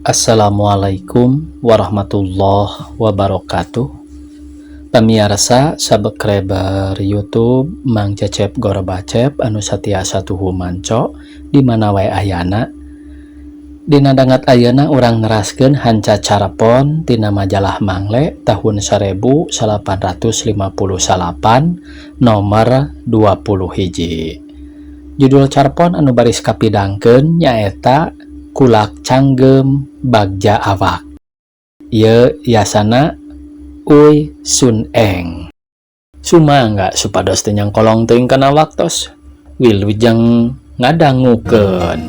Assalamualaikum warahmatullahi wabarakatuh. Pamiarsa subscriber YouTube Mang Cecep Gorbacep anu satiasa tuhu manco di mana wae ayana. Dina dangat ayeuna urang neraskeun hanca carapon tina majalah Mangle tahun 1859 nomor 20 hiji. Judul carpon anu baris kapidangkeun nyaeta Kulak Canggeum Bagja Awak. Ieu yasana Uy Sun Eng. Sumangga supados teu nyangkolong teuing kana waktos. Wilujeng ngadangukeun.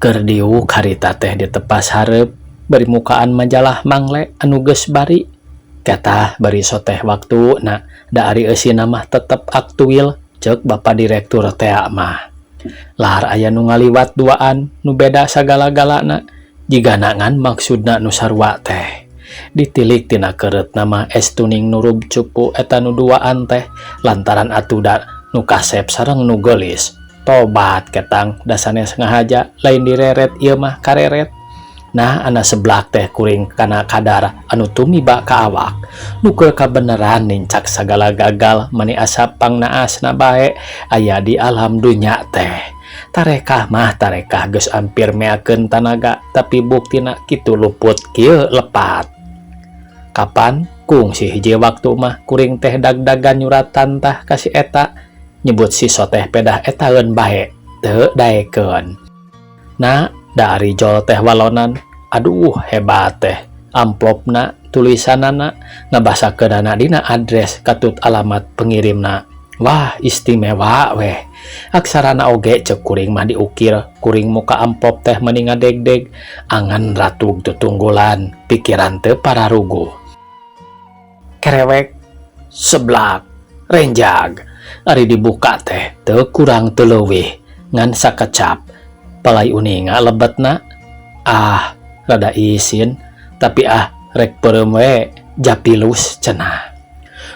Keur diuk harita teh ditepas hareup bari mukaan majalah Mangle anu geus bari. Ketah bari soteh waktu na da ari eusina mah tetep aktuil ceuk Bapak Direktur tea mah. Lahar aya nu ngaliwat duaan nu beda sagala-galana jigana ngan maksudna nu sarua teh. Ditilik tina keureutna mah estuning nurub cupu eta nu duaan teh lantaran atuda nu kasep sareng nu geulis. Tobat ketang da sanes ngahaja lain direret ieu mah kareret. Nah ana seblak teh kuring kana kadar anu tumiba ka awak. Nu keur kabeneran nincak sagala gagal mani asa pangnaasna bae aya di alam dunya teh. Tarekah mah tarekah geus ampir meakeun tanaga tapi buktina kitu luput kieu lepat. Kapan kungsi hiji waktu mah kuring teh dagdagan nyuratan tah ka si eta nyebut si soteh pedah etaeun bae teu daekeun. Nah dari jol teh walonan, aduh hebat teh amplopna tulisanana ngabasakeunana dina adres katut alamat pengirimna. Wah istimewa weh. Aksarana oge ceuk kuring mah diukir, kuring muka amplop teh meni ngadegdeg, angan ratug tutunggulan, pikiran teu pararuguh. Kerewek, seblak, renjag, ari dibuka teh teu kurang teu leuwih, ngan sakecap. Palai uninga lebetna, ah rada isin, tapi ah rek peureum we japilus cenah.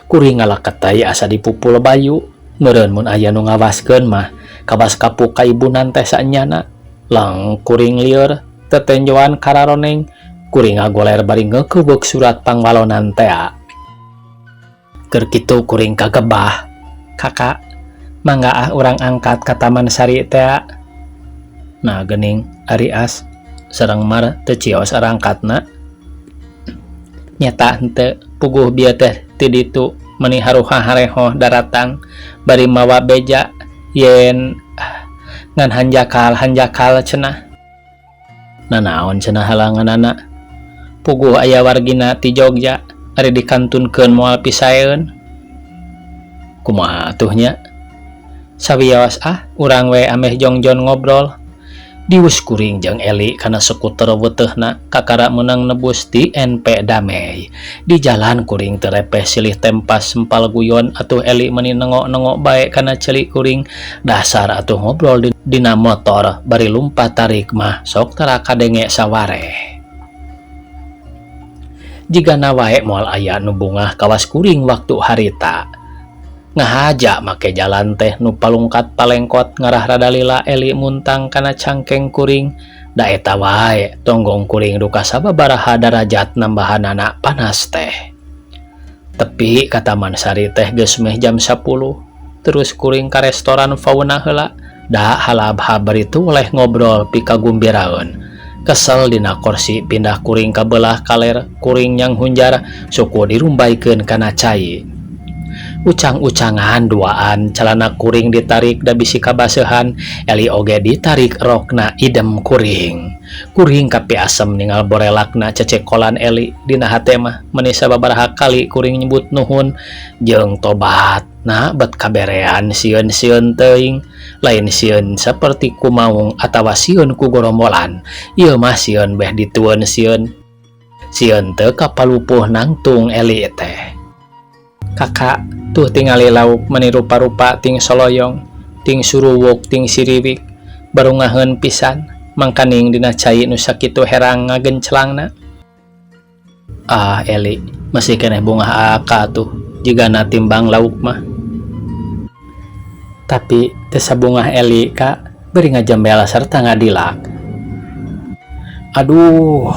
Kuring ngalaketay asa dipupul bayu, meureun mun aya nu ngawaskeun mah, kawas kapuk ka ibunan teh saenyana. Lang kuring lieur, tetenjoan kararoneng, kuring ngagoler bari ngeukeubeuh surat pangwalonan tea. Keur kitu kuring kagebah, kakak, mangga ah urang angkat ka Taman Sari tea. Nah geuning ari as sareng mar teu cios arangkatna. Nyata henteu puguh bieu teh ti ditu meni haruha harehoh daratang bari mawa beja yen ngan hanjakal-hanjakal cenah. Nanaon cenah halanganana? Puguh aya wargina ti Jogja ari dikantunkeun moal pisaeun. Kumaha atuh nya? Sawios ah urang we ameh jongjon ngobrol. Diwus kuring jeung Eli kana skuter wetehna kakara meunang nebus di NP Damai. Di jalan kuring terepeh silih tempas sempal guyon atuh Eli meni nengok-nengok bae kana celik kuring. Dasar atuh ngobrol dina motor bari lumpat tarik mah sok tara kadenge sawareh. Jigana wae moal aya nu bungah kawas kuring waktu harita. Ngahaja make jalan teh nu palungkat palengkot ngarah rada lila Eli muntang kana cangkeng kuring. Da eta wae tonggong kuring duka sababaraha darajat nambahanana panas teh. Tepi ka Taman Sari teh geus meh jam 10. Terus kuring ka restoran Fauna heula. Da halabha bari tuleh ngobrol pikagumbiraeun. Kesel dina kursi pindah kuring ka belah kaler kuring yang hunjar suku dirumbaikeun kana cai. Ucang-ucangan duaan celana kuring ditarik da bisi kabasehan Eli oge ditarik rokna idem kuring. Kuring kapi asem ningal borelakna cecekolan Eli dina hate mah meni sababaraha kali kuring nyebut nuhun jeung tobat na bet kaberean sieun-sieun teuing lain sieun saperti kumaung atawa sieun ku gorombolan ieu mah sieun beh ditueun sieun sieun teu kapalupuh nangtung Eli teh. Kakak tuh tingali lauk meni rupa-rupa ting soloyong ting suruwuk ting siriwik barungaheun pisan mangkaning dina cai nu sakitu herang ngagencelangna. Ah Eli, masih keneh bungah aka atuh jigana timbang lauk mah. Tapi teu sabungah Eli ka, bari ngajembel sarta ngadilak. Aduh,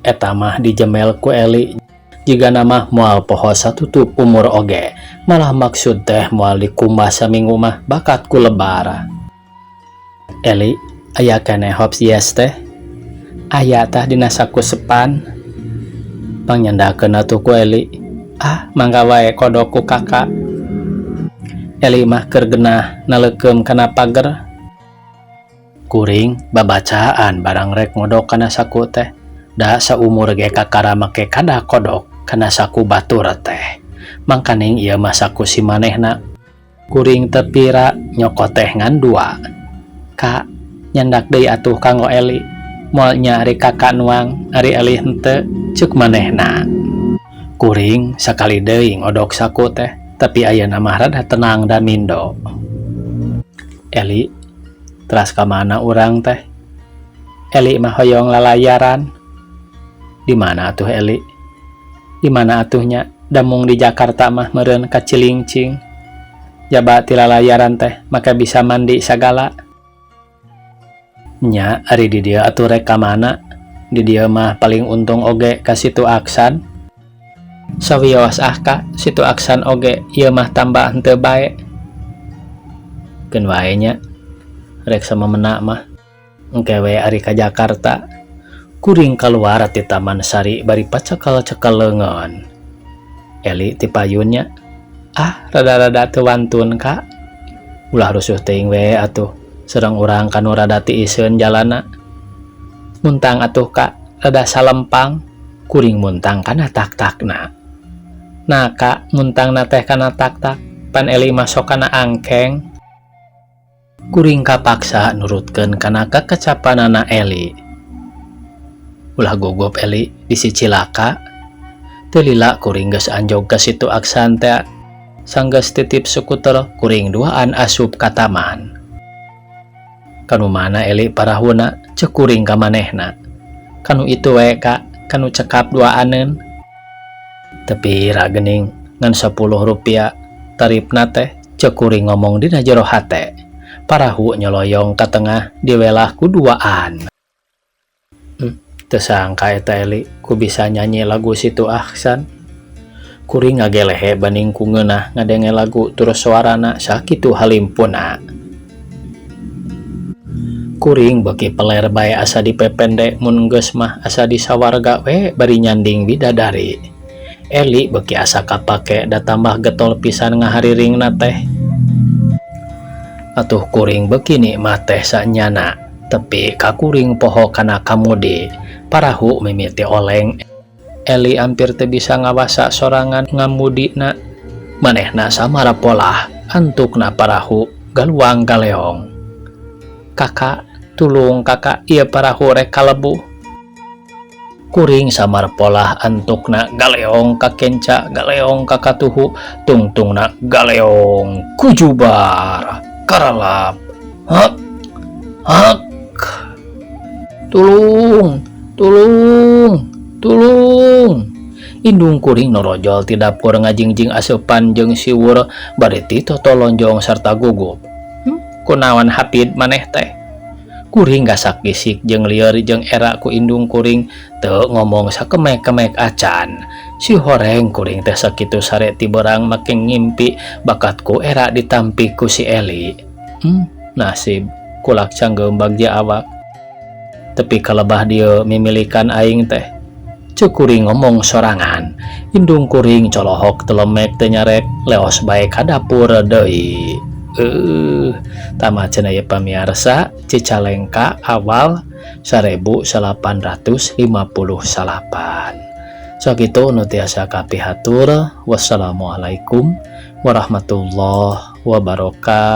eta mah dijembel ku Eli jigana mah moal poho satutup umur oge, malah maksud teh moal dikumbah saminggu mah bakat ku lebar. Eli, aya keneh hops yes teh? Aya tah dina saku sepan. Pangnyandakeun atuh ku Eli. Ah, mangga wae kodok ku Kaka. Eli mah keur genah naleukeum kana pager. Kuring babacaan barang rek ngodok kana saku teh. Da saumur ge kakara make kada kodok kana saku batur teh. Mangkaning ieu mah saku si manehna. Kuring teu pira nyokot teh ngan dua. Ka, nyandak deui atuh kanggo Eli. Moal nya ari Kaka nuang, ari Eli henteu, ceuk manehna. Kuring sakali deui ngodok saku teh, tapi ayeuna mah rada tenang da mindo. Eli, teras ka mana urang teh? Eli mah hoyong lalayaran. Di mana atuh Eli? Di mana atuh nya? Da mung di Jakarta mah meureun kacilincing. Jaba ti lalayaran teh make bisa mandi sagala. Nya ari di dieu atuh rek ka mana? Di dieu mah paling untung oge ka Situ Aksan. Sawios ah Ka, Situ Aksan oge ieu mah tambah henteu bae. Keun wae nya rek samemena mah. Engke we ari ka Jakarta. Kuring kaluar ti Taman Sari bari pacekel-cekel leungeun. Eli ti payun nya. Ah, rada-rada teu wantun Ka. Ulah rusuh teuing we atuh. Sareng urang kanu rada tiiseun jalana. Muntang atuh Ka, rada salempang. Kuring muntang kana tak-takna. Nah Ka, muntangna teh kana tak-tak, pan Eli mah sok kana angkeng. Kuring kapaksa nurutkeun kana kakecapanana Eli. Ulah gugup Eli, bisi cilaka. Teu lila kuring geus anjog ka Situ Aksan teh. Sanggeus titip skuter, kuring duaan asup ka taman. Kanu mana Eli parahuna, ceuk kuring ka manehna. Kanu itu we Ka, kanu cekap duaaneun. Teu pira geuning, ngan sapuluh rupiah tarifna teh, ceuk kuring ngomong dina jero hate. Parahu nyoloyong ka tengah diwelah ku duaan. Teu sangka eta Eli ku bisa nyanyi lagu Situ Aksan. Kuring ngagelehe baning ku ngeunah ngadenge lagu turus suarana sakitu halimpuna. Kuring beuki peler bae asa dipepende mun geus mah asa di sawarga we bari nyanding bidadari. Eli beuki asa kapake da tambah getol pisan ngahariringna teh. Atuh kuring beuki nikmat teh sanyana, tepi ka kuring poho kana kamudi. Parahu mimiti oleng. Eli ampir teu bisa ngawasa sorangan ngamudina. Manehna samara polah, antukna parahu galuang galeong. Kakak, tulung kakak, ieu parahu rek kalebuh. Kuring samar polah antukna galeong ka kenca, galeong ka katuhu, tungtungna galeong kujubar, karalap. Hak, hak. Tulung, tulung, tulung. Indung kuring norojol ti dapur ngajingjing aseupan jeung siwur bari titotolonjong sarta gugup. Kunaon Hapid maneh teh? Kuring gasak gisik jeung lieur jeung era ku indung kuring teu ngomong sakemek-kemek acan. Si horeng kuring teh sakitu sare ti beurang make ngimpi bakat ku era ditampi ku si Eli. Nasib kulak canggeum bagja awak. Tepi kalebah dieu mimilikan aing teh. Ceuk kuring ngomong sorangan. Indung kuring colohok teu lemek teu nyarek leos bae ka dapur deui. Tamat cenah ieu pamiarsa Cicalengka awal 1859. Sakitu nu tiasa kapihatur. Wassalamualaikum warahmatullahi wabarakatuh.